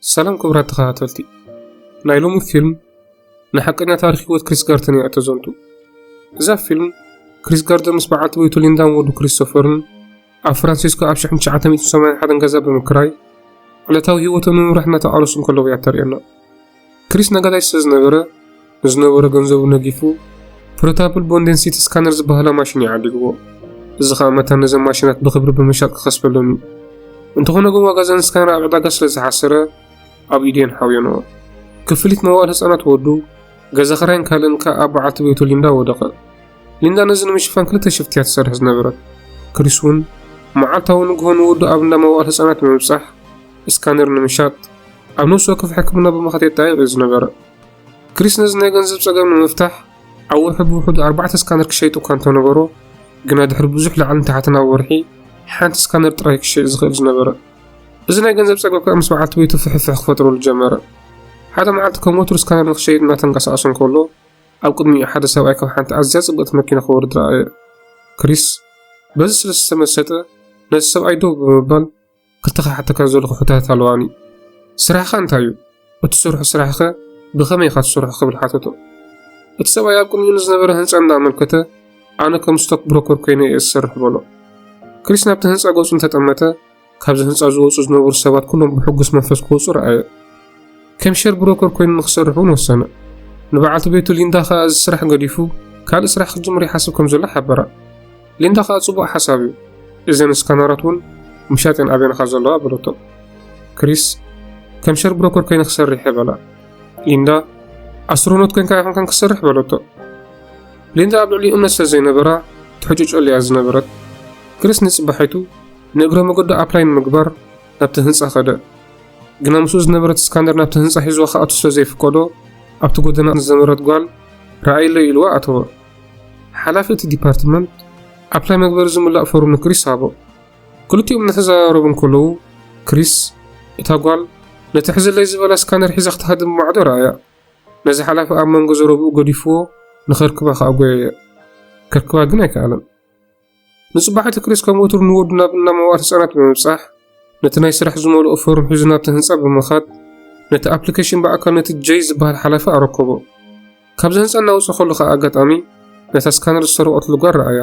ሰላም ክቡራት ተኸታተልቲ፣ ናይ ሎሚ ፊልም ንሓቀኛ ታሪኽ ህይወት ክሪስ ጋርተን እያ እተዘንቱ። እዛ ፊልም ክሪስ ጋርተን ምስ በዓልቲ ቤቱ ሊንዳን ወዱ ክሪስቶፈርን ኣብ ፍራንሲስኮ ኣብ ሽሕን ትሽዓተ ሚእትን ሰማንያን ሓደን ገዛ ብምክራይ ዕለታዊ ህይወቶም ንምምራሕ እናተቓለሱ እንከለዉ እያ እተርእየና። ክሪስ ነጋዳይ ስለ ዝነበረ፣ ንዝነበሮ ገንዘቡ ነጊፉ ፖርታብል ቦን ዴንሲቲ ስካነር ዝበሃላ ማሽን እዩ ዓዲግዎ። እዚ ኸኣ መታን ነዘን ማሽናት ብኽብሪ ብምሻጥ ክኸስበሎም እዩ። እንተኾነ ግን ዋጋ እዘን ስካነር ኣብ ዕዳጋ ስለ ዝሓሰረ ኣብ ኢዱ እየን ሓውየንኦ። ክፍሊት መዋእለ ህጻናት ወዱ፣ ገዛ ኽራይን ካልእን ከኣ ኣብ በዓልቲ ቤቱ ሊንዳ ወደቐ። ሊንዳ ነዚ ንምሽፋን ክልተ ሽፍት እያ ትሰርሕ ዝነበረት። ክሪስ እውን መዓልታዊ ንግሆ ንወዱ ኣብ እንዳ መዋእለ ህጻናት ብምብጻሕ ስካነር ንምሻጥ ኣብ ነፍሲ ወከፍ ሕክምና ብምኻድ የጣይቕ እዩ ዝነበረ። ክሪስ ነዚ ናይ ገንዘብ ጸገም ንምፍታሕ ኣብ ወርሒ ብውሑዱ ኣርባዕተ ስካነር ክሸይጥ እኳ እንተነበሮ፣ ግና ድሕሪ ብዙሕ ላዕልን ታሕትን ኣብ ወርሒ ሓንቲ ስካነር ጥራይ ክሸይጥ ዝኽእል ዝነበረ። እዚ ናይ ገንዘብ ጸገም ከኣ ምስ በዓልቲ ቤቱ ፍሕፍሕ ክፈጥረሉ ጀመረ። ሓደ መዓልቲ ከም ወትሩ ስካነር ንኽሸይጥ እናተንቀሳቐሰ እንከሎ፣ ኣብ ቅድሚኡ ሓደ ሰብኣይ ካብ ሓንቲ ኣዝያ ጽብቕቲ መኪና ክወርድ ረኣየ። ክሪስ በዚ ስለ ዝተመሰጠ፣ ነቲ ሰብኣይ ደው ብምባል፣ ክልተ ክሓተካ ዘለኹ ሕቶታት ኣለዋኒ። ስራሕኻ እንታይ እዩ? እትሰርሖ ስራሕኸ ብኸመይ ኢኻ ትሰርሖ? ክብል ሓተቶ። እቲ ሰብኣይ ኣብ ቅድሚኡ ንዝነበረ ህንጻ እንዳኣመልከተ፣ ኣነ ከም ስቶክ ብሮከር ኮይነ እየ ዝሰርሕ በሎ። ክሪስ ናብቲ ህንጻ ገጹ እንተጠመተ፣ ካብዚ ህንጻ ዝወጹ ዝነበሩ ሰባት ኩሎም ብሕጉስ መንፈስ ክወጹ ረኣየ። ከም ሸር ብሮከር ኮይኑ ንኽሰርሕ እውን ወሰነ። ንበዓልቲ ቤቱ ሊንዳ ኸኣ እዚ ስራሕ ገዲፉ ካልእ ስራሕ ክጅምር ይሓስብ ከም ዘሎ ሓበራ። ሊንዳ ኸኣ ጽቡቕ ሓሳብ እዩ፣ እዘን ስካነራት እውን ምሻጥ እየን ኣበይንኻ ዘለዋ በለቶ። ክሪስ ከም ሸር ብሮከር ኮይነ ክሰርሕ እየ በላ። ሊንዳ ኣስትሮኖት ኮይንካ ኣይኮንካን ክትሰርሕ በለቶ። ሊንዳ ኣብ ልዕሊኡ እምነት ስለ ዘይነበራ ትሕጭጨሉ እያ ዝነበረት። ክሪስ ንጽባሒቱ ንእግረ መገዱ ኣፕላይ ንምግባር ናብቲ ህንጻ ኸደ። ግና ምስኡ ዝነበረት ስካነር ናብቲ ህንጻ ሒዝዋ ክኣቱ ስለ ዘይፍቀዶ፣ ኣብቲ ጎደና ንዝነበረት ጓል ረኣይለይ ኢልዋ ኣተወ። ሓላፊ እቲ ዲፓርትመንት ኣፕላይ መግበሪ ዝምላእ ፎርም ንክሪስ ሃቦ። ክልቲኦም እናተዘራረቡ እንከለዉ፣ ክሪስ እታ ጓል ነቲ ሕዝለይ ዝበላ ስካነር ሒዛ ክትሃድም ማዕዶ ረኣያ። ነዚ ሓላፊ ኣብ መንጎ ዘረብኡ ገዲፍዎ ንኸርክባ ከኣ ጎየየ። ከርክባ ግን ኣይከኣለን። ንጽባሒቱ ክሪስ ከም ወትሩ ንወዱ ናብ እንዳ መዋእለ ህጻናት ብምብጻሕ፣ ነቲ ናይ ስራሕ ዝመልኦ ፎርም ሒዙ ናብቲ ህንጻ ብምኻድ፣ ነቲ ኣፕሊኬሽን ብኣካል ነቲ ጀይ ዝበሃል ሓላፊ ኣረከቦ። ካብዚ ህንጻ እናወጸ ከሎ ከኣ ኣጋጣሚ ነታ ስካነር ዝሰረቐትሉ ጓል ረኣያ።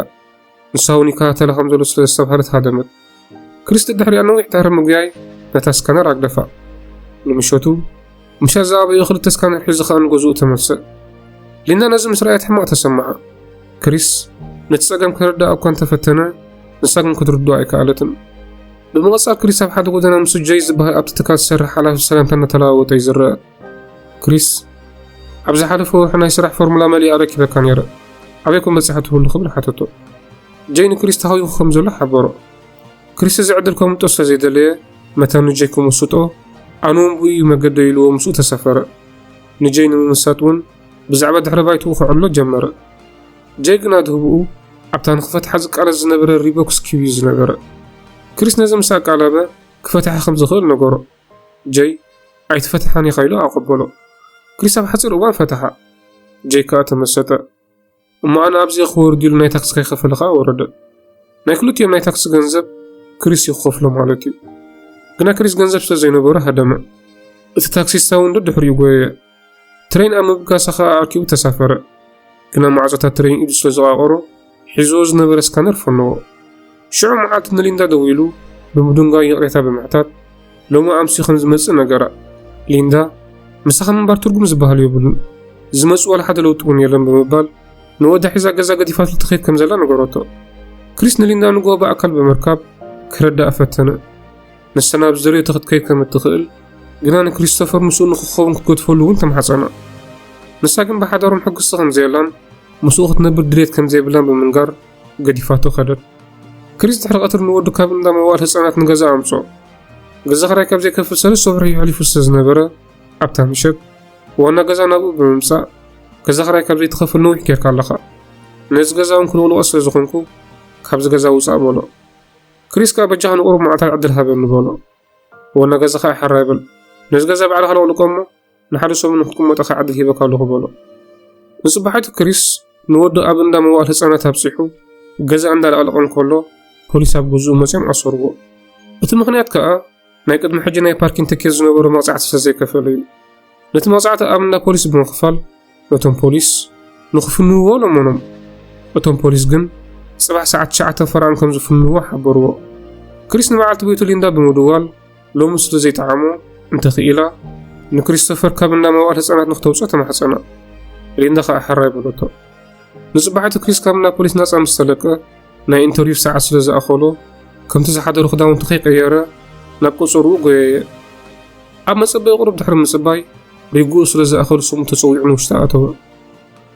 ንሳ እውን ይከታተላ ከም ዘሎ ስለ ዘስተብሃለት ሃደመት። ክሪስ ድሕሪኣ ነዊሕ ድሕሪ ምጉያይ ነታ ስካነር ኣግደፋ። ንምሸቱ ምሸት ዝኣበዮ ክልተ ስካነር ሒዙ ከኣ ንገዝኡ ተመልሰ። ሊንዳ ነዚ ምስ ረኣየት ሕማቕ ተሰምዓ። ክሪስ ነቲ ጸገም ክርድኣ እኳ እንተፈተነ፣ ንሳ ግን ክትርድኦ ኣይከኣለትን። ብምቕጻል ክሪስ ኣብ ሓደ ጎደና ምስ ጀይ ዝበሃል ኣብቲ ትካል ዝሰርሕ ሓላፊ ሰላምታ እናተለዋወጠ እዩ ዝረአ። ክሪስ፣ ኣብ ዝሓለፈ ወርሒ ናይ ስራሕ ፎርሙላ መሊኣ ኣረኪበካ ነይረ፣ ኣበይ ኮን በጺሓ ትህሉ ክብል ሓተቶ። ጀይ ንክሪስ ተሃዊኹ ከም ዘሎ ሓበሮ። ክሪስ እዚ ዕድል ከምልጦ ስለ ዘይደለየ፣ መታን ንጀይ ክምስጦ፣ ኣነ እውን ብኡ እዩ መገደይ ኢልዎ ምስኡ ተሰፈረ። ንጀይ ንምምሳጥ እውን ብዛዕባ ድሕረ ባይትኡ ከዕሎ ጀመረ። ጀይ ግና ድህብኡ ኣብታ ንኽፈትሓ ዝቃለስ ዝነበረ ሪቦክስ ኪው እዩ ዝነበረ። ክሪስ ነዚ ምስ ኣቃለበ ክፈትሓ ከም ዝኽእል ነገሮ። ጀይ ኣይትፈትሓን ኢኻ ኢሉ ኣቐበሎ። ክሪስ ኣብ ሓጺር እዋን ፈትሓ። ጀይ ከኣ ተመሰጠ። እሞ ኣነ ኣብዚኣ ክወርድ ኢሉ ናይ ታክሲ ከይኸፈለ ከኣ ወረደ። ናይ ክልቲኦም ናይ ታክሲ ገንዘብ ክሪስ እዩ ክኸፍሎ ማለት እዩ። ግና ክሪስ ገንዘብ ስለ ዘይነበሮ ሃደመ። እቲ ታክሲስታ እውን ደድሕሪኡ ጎየየ። ትሬን ኣብ ምብጋሳ ከኣ ኣርኪቡ ተሳፈረ። ግና ማዕጾታት ትሬን ኢዱ ስለ ዝቓቐሮ፣ ሒዝዎ ዝነበረ ስካነር ፈነዎ። ሽዑ መዓልቲ ንሊንዳ ደዊሉ ብምድንጓይ ይቕሬታ ብምሕታት፣ ሎሚ ኣምስዩ ከም ዝመጽእ ነገራ። ሊንዳ፣ "ምሳኻ ምንባር ትርጉም ዝበሃል የብሉን። ዝመጽእ ዋላ ሓደ ለውጢ እውን የለን" ብምባል፣ ንወዳ ሒዛ ገዛ ገዲፋትሉ ትኸይድ ከም ዘላ ነገረቶ። ክሪስ ንሊንዳ ንግሆ ብኣካል ብምርካብ ክረድኣ ፈተነ። ንሳ ናብ ዝደለየቶ ክትከይድ ከም እትኽእል፣ ግና ንክሪስቶፈር ምስኡ ንክኸውን ክትገድፈሉ እውን ተማሕጸና። ንሳ ግን ብሓዳሮም ሕጉስቲ ከም ዘየላን ምስኡ ክትነብር ድሌት ከም ዘይብላን ብምንጋር ገዲፋቶ ከደት። ክሪስ ድሕሪ ቀትሪ ንወዱ ካብ እንዳ መዋል ህጻናት ንገዛ ኣምጽኦ። ገዛ ኽራይ ካብ ዘይከፍል ሰለስተ ወርሒ የሕሊፉ ስለ ዝነበረ፣ ኣብታ ምሸት ዋና ገዛ ናብኡ ብምምጻእ፣ "ገዛ ኽራይ ካብ ዘይትኸፍል ነዊሕ ጌርካ ኣለኻ። ነዚ ገዛ እውን ክልቕልቖ ስለ ዝኾንኩ፣ ካብዚ ገዛ ውጻእ" በሎ። ክሪስ ከኣ "በጃኻ ንቁሩብ መዓልታት ዕድል ሃበኒ" በሎ። ዋና ገዛ ከኣ "ሕራይ በል፣ ነዚ ገዛ ባዕልኻ ልቕልቆ እሞ፣ ንሓደ ሰሙን ንክትቅመጦ ከኣ ዕድል ሂበካ ኣለኹ" በሎ። ንጽባሒቱ ክሪስ ንወዱ ኣብ እንዳ መዋእል ህጻናት ኣብጺሑ፣ ገዛ እንዳለቕለቐ እንከሎ፣ ፖሊስ ኣብ ገዝኡ መጺኦም ኣሰርዎ። እቲ ምኽንያት ከኣ፣ ናይ ቅድሚ ሕጂ ናይ ፓርኪንግ ትኬት ዝነበሮ መቕጻዕቲ ስለ ዘይከፈለ እዩ። ነቲ መቕጻዕቲ ኣብ እንዳ ፖሊስ ብምኽፋል ነቶም ፖሊስ ንኽፍንውዎ ለመኖም። እቶም ፖሊስ ግን ጽባሕ ሰዓት ትሽዓተ ፈረቓን ከም ዝፍንውዎ ሓበርዎ። ክሪስ ንበዓልቲ ቤቱ ሊንዳ ብምድዋል ሎሚ ስለ ዘይጠዓሞ እንተኽኢላ ንክሪስቶፈር ካብ እንዳ መዋእለ ህጻናት ንክተውጽኦ ተማሕጸና። ሊንዳ ከኣ ሕራይ በለቶ። ንጽባሕ እቲ ክሪስ ካብ እንዳ ፖሊስ ናጻ ምስ ተለቀ ናይ ኢንተርቪው ሰዓት ስለ ዝኣኸሎ ከምቲ ዝሓደሮ ክዳውንቲ ከይቀየረ ናብ ቆጸርኡ ጎየየ። ኣብ መጸበዪ ቁሩብ ድሕሪ ምጽባይ ሪጉኡ ስለ ዝኣኸሉ ስሙ ተጸዊዑ ንውሽጢ ኣተወ።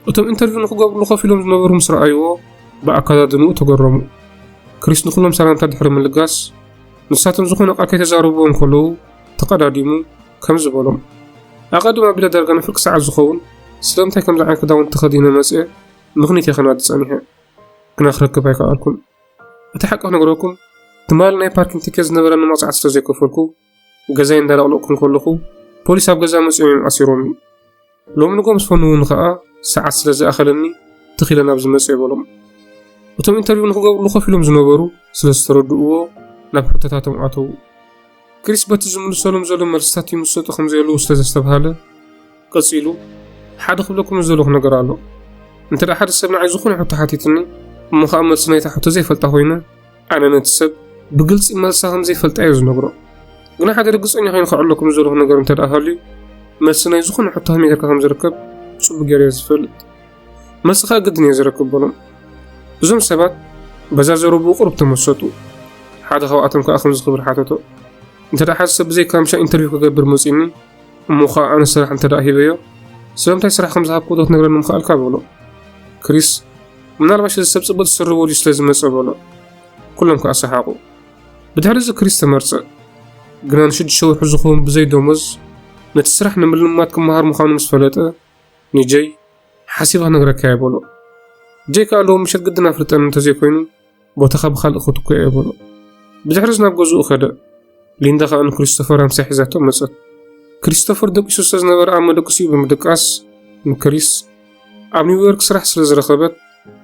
እቶም ኢንተርቪው ንክገብርሉ ኮፍ ኢሎም ዝነበሩ ምስ ረኣይዎ ብኣከዳድንኡ ተገረሙ። ክሪስ ንኹሎም ሰላምታ ድሕሪ ምልጋስ ንሳቶም ዝኾነ ቃል ከይተዛረብዎ እንከለዉ ተቐዳዲሙ ከምዚ በሎም። ኣቐድም ኣቢለ ዳርጋ ንፍርቂ ሰዓት ዝኸውን ስለምንታይ ከምዚ ዓይነት ክዳውንቲ ተኸዲነ መጽየ ምኽኒት እየ ከናዲ ጸኒሐ። ግና ክረክብ ኣይከኣልኩን። እቲ ሓቂ ክነግረኩም ትማሊ ናይ ፓርኪንግ ቲኬት ዝነበረኒ መቕጻዕቲ ስለ ዘይከፈልኩ ገዛይ እንዳለቕለቕኩ እንከለኹ ፖሊስ ኣብ ገዛ መጺኦም እዮም ኣሲሮምኒ። ሎሚ ንጎ ምስ ፈንውኒ ከኣ ሰዓት ስለ ዝኣኸለኒ ትኺለ ናብዚ መጽየ በሎም። እቶም ኢንተርቪው ንክገብርሉ ኮፍ ኢሎም ዝነበሩ ስለ ዝተረድእዎ ናብ ሕቶታቶም ኣተዉ። ክሪስ በቲ ዝምልሰሎም ዘሎ መልስታት ይምሰጡ ከም ዘየለዉ ስለ ዘስተብሃለ ቀጺሉ ሓደ ክብለኩም ዝደለኹ ነገር ኣሎ። እንተ ሓደ ሰብ ንዓይ ዝኾነ ሕቶ ሓቲትኒ እሞ ከኣ መልሲ ናይታ ሕቶ ዘይፈልጣ ኮይነ ኣነ ነቲ ሰብ ብግልጺ መልሳ ከም ዘይፈልጣ እየ ዝነግሮ። ግና ሓደ ርግጸኛ ኮይኑ ከዕለኩም ዝደለኹ ነገር እንተ ደኣ ሃልዩ መልሲ ናይ ዝኾነ ሕቶ ከመይ ጌርካ ከም ዝርከብ ጽቡቕ ገይረ እየ ዝፈልጥ። መልሲ ከኣ ግድን እየ ዝረክብ በሎም። እዞም ሰባት በዛ ዘረብኡ ቁሩብ ተመሰጡ። ሓደ ካብኣቶም ከኣ ከምዚ ክብል ሓተቶ። እንተ ደኣ ሓደ ሰብ ብዘይካ ምሻ ኢንተርቪው ክገብር መጺኒ እሞ ኸኣ ኣነ ስራሕ እንተ ደኣ ሂበዮ ስለምንታይ ስራሕ ከም ዝሃብኩ ዶ ክትነግረኒ ምኽኣልካ በሎ። ክሪስ ምናልባሽ እዚ ሰብ ጽቡቕ ዝስርዎ ድዩ ስለ ዝመጸ በሎ። ኩሎም ከኣ ሰሓቑ። ብድሕሪ እዚ ክሪስ ተመርጸ። ግና ንሽዱሽተ ወርሒ ዝኸውን ብዘይ ደሞዝ ነቲ ስራሕ ንምልማድ ክመሃር ምዃኑ ምስ ፈለጠ ንጀይ ሓሲበ ክነግረካ እየ በሎ። ጀይ ከኣ ሎም ምሸት ግድን ኣፍልጠኒ እንተዘይኮይኑ ቦታኻ ብኻልእ ክትኮ እየ በሎ። ብድሕሪ እዚ ናብ ገዝኡ ከደ። ሊንዳ ከኣ ንክሪስቶፈር ኣምስያ ሒዛቶ መጸት። ክሪስቶፈር ደቂሱ ስለ ዝነበረ ኣብ መደቅሲኡ ብምድቃስ ንክሪስ ኣብ ኒውዮርክ ስራሕ ስለ ዝረኸበት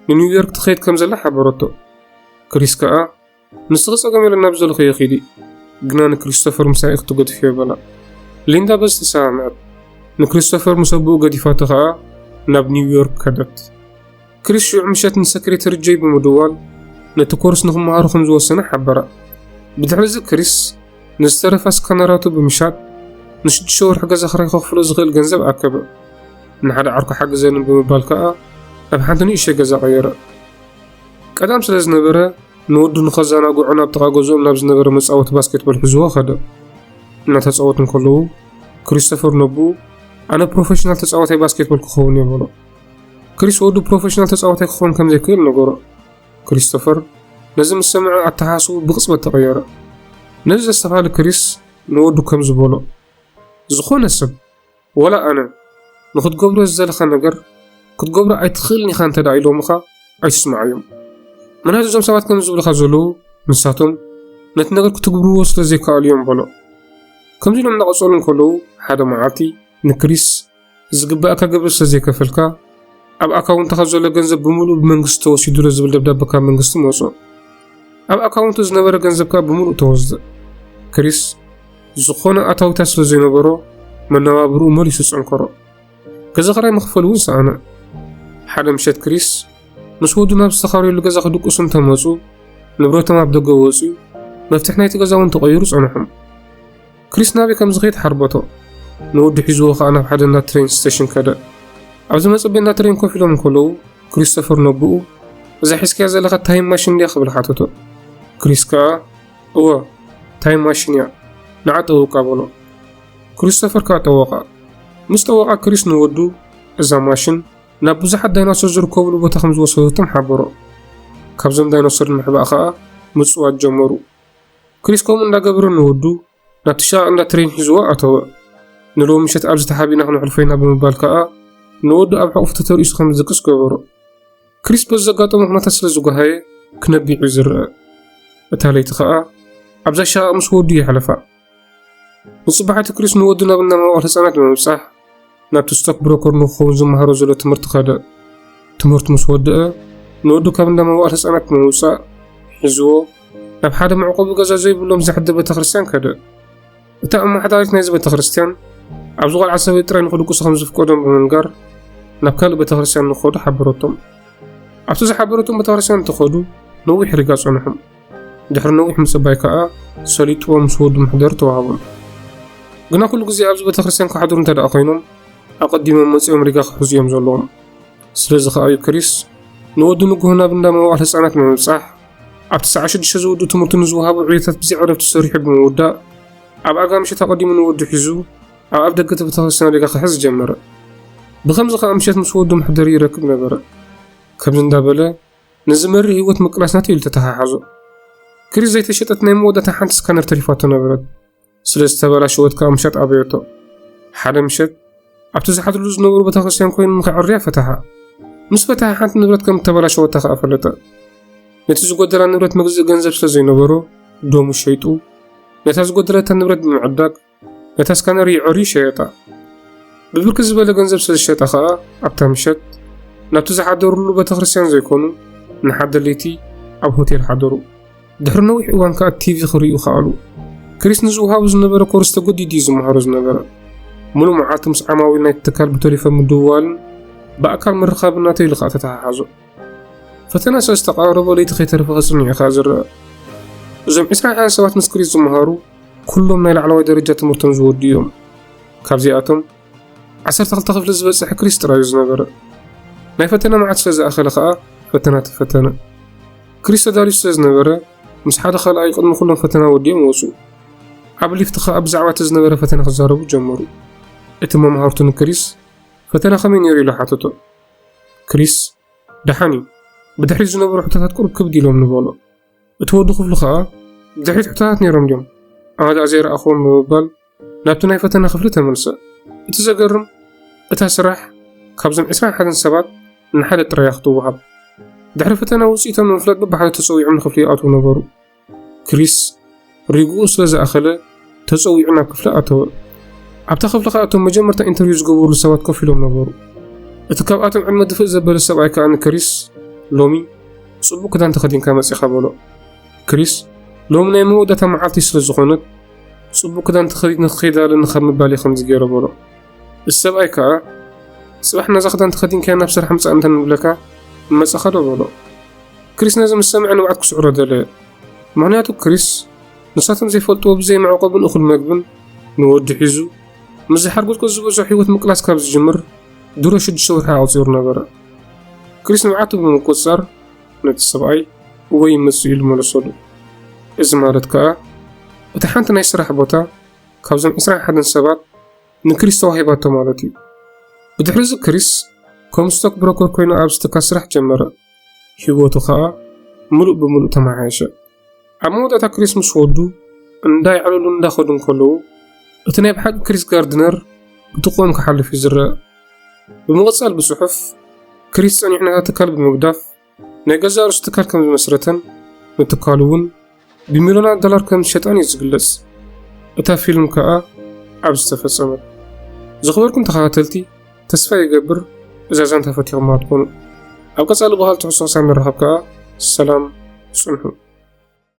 ንኒውዮርክ ትኸይድ ከም ዘላ ሓበረቶ። ክሪስ ከኣ ንስኺ ጸገም የለን ናብ ዘለኽዮ ኺዲ፣ ግና ንክሪስቶፈር ምሳይ ክትገድፍዮ በላ። ሊንዳ በዚ ተሰማምዐት። ንክሪስቶፈር ምስ ኣቦኡ ገዲፋቶ ከኣ ናብ ኒውዮርክ ከደት። ክሪስ ሽዑ ምሸት ንሰክሬተሪ ጀይ ብምድዋል ነቲ ኮርስ ንኽመሃሮ ከም ዝወሰነ ሓበራ። ብድሕሪ እዚ ክሪስ ንዝተረፋ ስካነራቱ ብምሻጥ ንሽዱሽተ ወርሒ ገዛ ክራይ ከኽፍሎ ዝኽእል ገንዘብ ኣከበ። ንሓደ ዓርኩ ሓግዘኒ ብምባል ከኣ ናብ ሓንቲ ንእሽተይ ገዛ ቀየረ። ቀዳም ስለ ዝነበረ ንወዱ ንኸዘናግዖ ናብ ጥቓ ገዝኦም ናብ ዝነበረ መጻወቲ ባስኬትቦል ሒዝዎ ከደ። እናተጻወቱ እንከለዉ ክሪስቶፈር ነቦኡ ኣነ ፕሮፌሽናል ተጻዋታይ ባስኬትቦል ክኸውን እየ በሎ። ክሪስ ወዱ ፕሮፌሽናል ተጻዋታይ ክኸውን ከም ዘይክእል ነገሮ። ክሪስቶፈር ነዚ ምስ ሰምዐ ኣተሓሳስብኡ ብቕጽበት ተቐየረ። ነዚ ዘስተብሃለ ክሪስ ንወዱ ከምዚ በሎ፣ ዝኾነ ሰብ፣ ወላ ኣነ፣ ንኽትገብሮ ዝደለኻ ነገር ክትገብሮ ኣይትኽእልን ኢኻ እንተ ደኣ ኢሎምኻ ኣይትስምዓዮም። ምኽንያቱ እዞም ሰባት ከምዚ ዝብሉኻ ዘለዉ ንሳቶም ነቲ ነገር ክትግብርዎ ስለ ዘይከኣሉ እዮም በሎ። ከምዚ ኢሎም እናቐጸሉ እንከለዉ ሓደ መዓልቲ ንክሪስ ዝግባኣካ ግብሪ ስለ ዘይከፈልካ ኣብ ኣካውንትኻ ዘሎ ገንዘብ ብምሉኡ ብመንግስቲ ተወሲዱ ኣሎ ዝብል ደብዳበ ካብ መንግስቲ መጾ። ኣብ ኣካውንቱ ዝነበረ ገንዘብ ከኣ ብምሉኡ ተወስደ። ክሪስ ዝኾነ ኣታዊታት ስለ ዘይነበሮ መነባብርኡ መሊሱ ጸንከሮ። ገዛ ኽራይ ምኽፋል እውን ሰኣነ። ሓደ ምሸት ክሪስ ምስ ወዱ ናብ ዝተኻረየሉ ገዛ ክድቅሱ እንተመጹ ንብረቶም ኣብ ደገ ወጺኡ መፍትሕ ናይቲ ገዛ እውን ተቐይሩ ጸንሖም። ክሪስ ናበይ ከም ዝኸይድ ሓርበቶ። ንወዱ ሒዝዎ ኸኣ ናብ ሓደ እንዳ ትሬን ስቴሽን ከደ። ኣብ ዝመጸ ቤት እንዳ ትሬን ኮፍ ኢሎም እንከለዉ ክሪስቶፈር ነቦኡ እዛ ሒዝካያ ዘለኻ ታይም ማሽን ድያ ክብል ሓተቶ። ክሪስ ከኣ እወ ታይም ማሽን እያ ንዓ ጠውቃ በሎ። ክሪስቶፈር ከኣ ጠወቓ። ምስ ጠወቓ ክሪስ ንወዱ እዛ ማሽን ናብ ብዙሓት ዳይኖሶር ዝርከብሉ ቦታ ከም ዝወሰደቶም ሓበሮ። ካብዞም ዳይኖሶር ንምሕባእ ኸኣ ምጽዋት ጀመሩ። ክሪስ ከምኡ እንዳገበረ ንወዱ ናብቲ ሸቓቕ እንዳ ትሬን ሒዝዎ ኣተወ። ንሎሚ ምሸት ኣብዚ ተሓቢእና ክነሕልፎ ኢና ብምባል ከኣ ንወዱ ኣብ ሕቑፉ ተተርኢሱ ከም ዝድቅስ ገበሮ። ክሪስ በዚ ዘጋጠሞ ኩነታት ስለ ዝጓሃየ ክነብዕ እዩ ዝረአ። እታ ለይቲ ከኣ ኣብዛ ሸቓቕ ምስ ወዱ የሕለፋ። ንጽባሕ እቲ ክሪስ ንወዱ ናብ እንዳ መዋእለ ህጻናት ብምብጻሕ ናብቲ ስቶክ ብሮከር ንክኸውን ዝመሃሮ ዘሎ ትምህርቲ ከደ። ትምህርቱ ምስ ወደአ ንወዱ ካብ እንዳ መዋእለ ህጻናት ብምውጻእ ሒዝዎ ናብ ሓደ መዕቆቢ ገዛ ዘይብሎም ዘሕድር ቤተክርስትያን ከደ። እታ ኣመሓዳሪት ናይዚ ቤተክርስትያን ኣብዚ ቆልዓ ሰበይቲ ጥራይ ንኽድቅሱ ከም ዝፍቀዶም ብምንጋር ናብ ካልእ ቤተክርስትያን ንኽኸዱ ሓበረቶም። ኣብቲ ዝሓበረቶም ቤተክርስትያን እንትኸዱ ነዊሕ ሪጋ ጸንሖም። ድሕሪ ነዊሕ ምጽባይ ከኣ ሰሊጥዎም ምስ ወዱ መሕደሪ ተዋህቦም። ግና ኩሉ ግዜ ኣብዚ ቤተክርስትያን ክሓድሩ እንተ ደኣ ኮይኖም ኣቐዲሞም መጺኦም ሪጋ ክሕዙ እዮም ዘለዎም። ስለዚ ከኣ እዩ ክሪስ ንወዱ ንግሆ ናብ እንዳ መዋእለ ህጻናት ብምብጻሕ ኣብቲ ሰዓት ሽዱሽተ ዝውድእ ትምህርቱ ንዝወሃቡ ዕዮታት ብዘይ ዕረፍቲ ሰሪሑ ብምውዳእ ኣብ ኣጋ ምሸት ኣቐዲሙ ንወዱ ሒዙ ኣብ ኣፍ ደገ እቲ ቤተክርስትያን ሪጋ ክሕዝ ጀመረ። ብኸምዚ ከኣ ምሸት ምስ ወዱ መሕደሪ ይረክብ ነበረ። ከምዚ እንዳበለ ነዚ መሪር ህይወት ምቅላስ ናተይ ኢሉ ተተሓሓዞ። ክሪስ ዘይተሸጠት ናይ መወዳእታ ሓንቲ ስካነር ተሪፋቶ ነበረት። ስለ ዝተበላሸወት ከኣ ምሸት ኣበየቶ። ሓደ ምሸት ኣብቲ ዝሓድርሉ ዝነበሩ ቤተክርስትያን ኮይኑ ንኸዕርያ ፈተሓ። ምስ ፈተሓ ሓንቲ ንብረት ከም እተበላሸወታ ከኣ ፈለጠ። ነቲ ዝጎደላ ንብረት መግዝኢ ገንዘብ ስለ ዘይነበሮ ዶሙ ሸይጡ ነታ ዝጎደለታ ንብረት ብምዕዳግ ነታ ስካነር ይዕርዩ ሸየጣ። ብብርክት ዝበለ ገንዘብ ስለ ዝሸጣ ከኣ ኣብታ ምሸት ናብቲ ዝሓደርሉ ቤተክርስትያን ዘይኮኑ ንሓደ ለይቲ ኣብ ሆቴል ሓደሩ። ድሕሪ ነዊሕ እዋን ከኣ ቲቪ ክርእዩ ከኣሉ። ክሪስ ንዝወሃቡ ዝነበረ ኮርስ ተገዲዱ እዩ ዝመሃሮ ዝነበረ። ሙሉእ መዓልቲ ምስ ዓማዊል ናይቲ ትካል ብቴሌፎን ምድውዋልን ብኣካል ምርኻብን ናተይ ኢሉ ከኣ ተተሓሓዞ። ፈተና ስለ ዝተቓረቦ ለይቲ ከይተረፈ ከጽንዕ እዩ ከኣ ዝረኣ። እዞም ዕስራን ሓደን ሰባት ምስ ክሪስ ዝመሃሩ ኩሎም ናይ ላዕለዋይ ደረጃ ትምህርቶም ዝወዱ እዮም። ካብዚኣቶም ዓሰርተ ክልተ ክፍሊ ዝበጽሐ ክሪስ ጥራይ እዩ ዝነበረ። ናይ ፈተና መዓልቲ ስለ ዝኣኸለ ከኣ ፈተና ተፈተነ። ክሪስ ተዳልዩ ስለ ዝነበረ ምስ ሓደ ካልኣዩ ቅድሚ ኩሎም ፈተና ወዲኦም ወጹ። ኣብ ሊፍት ከኣ ብዛዕባ እቲ ዝነበረ ፈተና ክዛረቡ ጀመሩ። እቲ መምሃርቱ ንክሪስ ፈተና ከመይ ነይሩ ኢሉ ሓተቶ። ክሪስ ደሓን እዩ፣ ብድሕሪት ዝነበሩ ሕቶታት ቁሩብ ክብድ ኢሎምኒ በሎ። እቲ ወዲ ክፍሉ ከኣ ብድሕሪት ሕቶታት ነይሮም ድዮም? ኣነ ደኣ ዘይረኣኽዎም ብምባል ናብቲ ናይ ፈተና ክፍሊ ተመልሰ። እቲ ዘገርም እታ ስራሕ ካብዞም ዕስራን ሓደን ሰባት ንሓደ ጥራይ እያ ክትወሃብ። ድሕሪ ፈተና ውጽኢቶም ንምፍላጥ በብሓደ ተጸዊዖም ንክፍሊ ይኣትዉ ነበሩ። ክሪስ ሪግኡ ስለ ዝኣኸለ ተጸዊዑ ናብ ክፍሊ ኣተወ። ኣብታ ክፍሊ ከኣ እቶም መጀመርታ ኢንተርቪው ዝገበሩሉ ሰባት ኮፍ ኢሎም ነበሩ። እቲ ካብኣቶም ዕድመ ድፍእ ዘበለ ሰብኣይ ከኣ ንክሪስ ሎሚ ጽቡቕ ክዳን ተኸዲንካ መጺኻ በሎ። ክሪስ ሎሚ ናይ መወዳእታ መዓልቲ ስለ ዝኾነት ጽቡቕ ክዳን ተኸዲነ ክኸይድ ኣለኒ ካብ ምባል እየ ከምዚ ገይረ በሎ። እቲ ሰብኣይ ከኣ ጽባሕ ነዛ ክዳን ተኸዲንካያ ናብ ስራሕ ምጻእ እንተ ንብለካ ምመጻኻ ዶ በሎ። ክሪስ ነዚ ምስ ሰምዐ ንብዓት ክስዕሮ ደለየ። ምኽንያቱ ክሪስ ንሳቶም ዘይፈልጥዎ ብዘይ መዕቆብን እኹል መግብን ንወዱ ሒዙ ምስ ዝሓርጎጽጎጽ ዝበዝሖ ህይወት ምቅላስ ካብ ዝጅምር ድሮ ሽዱሽተ ወርሒ ኣቑጺሩ ነበረ። ክሪስ ንብዓቱ ብምቁጽጻር ነቲ ሰብኣይ እወ ይመጽእ ኢሉ መለሰሉ። እዚ ማለት ከኣ እታ ሓንቲ ናይ ስራሕ ቦታ ካብዞም ዕስራን ሓደን ሰባት ንክሪስ ተዋሂባቶ ማለት እዩ። ብድሕሪ እዚ ክሪስ ከም ስቶክ ብሮከር ኮይኑ ኣብዚ ትካል ስራሕ ጀመረ። ህይወቱ ከኣ ምሉእ ብምሉእ ተመሓየሸ። ኣብ መወዳእታ ክሪስ ምስ ወዱ እንዳ የዕለሉ እንዳኸዱ እንከለዉ እቲ ናይ ብሓቂ ክሪስ ጋርድነር ብጥቕኦም ክሓልፍ እዩ ዝረአ። ብምቕጻል ብጽሑፍ ክሪስ ጸኒሑ ነታ ትካል ብምግዳፍ ናይ ገዛእ ርእሱ ትካል ከም ዝመስረተን ንትካሉ እውን ብሚልዮናት ዶላር ከም ዝሸጣን እዩ ዝግለጽ። እታ ፊልም ከኣ ኣብዚ ተፈጸመት። ዝኽበርኩም ተኸታተልቲ ተስፋ ይገብር እዛ ዛንታ ፈቲኹማ ትኾኑ። ኣብ ቀጻሊ ብኻልእ ትሕዝቶ ክሳብ ንራኸብ ከኣ ሰላም ጽንሑ።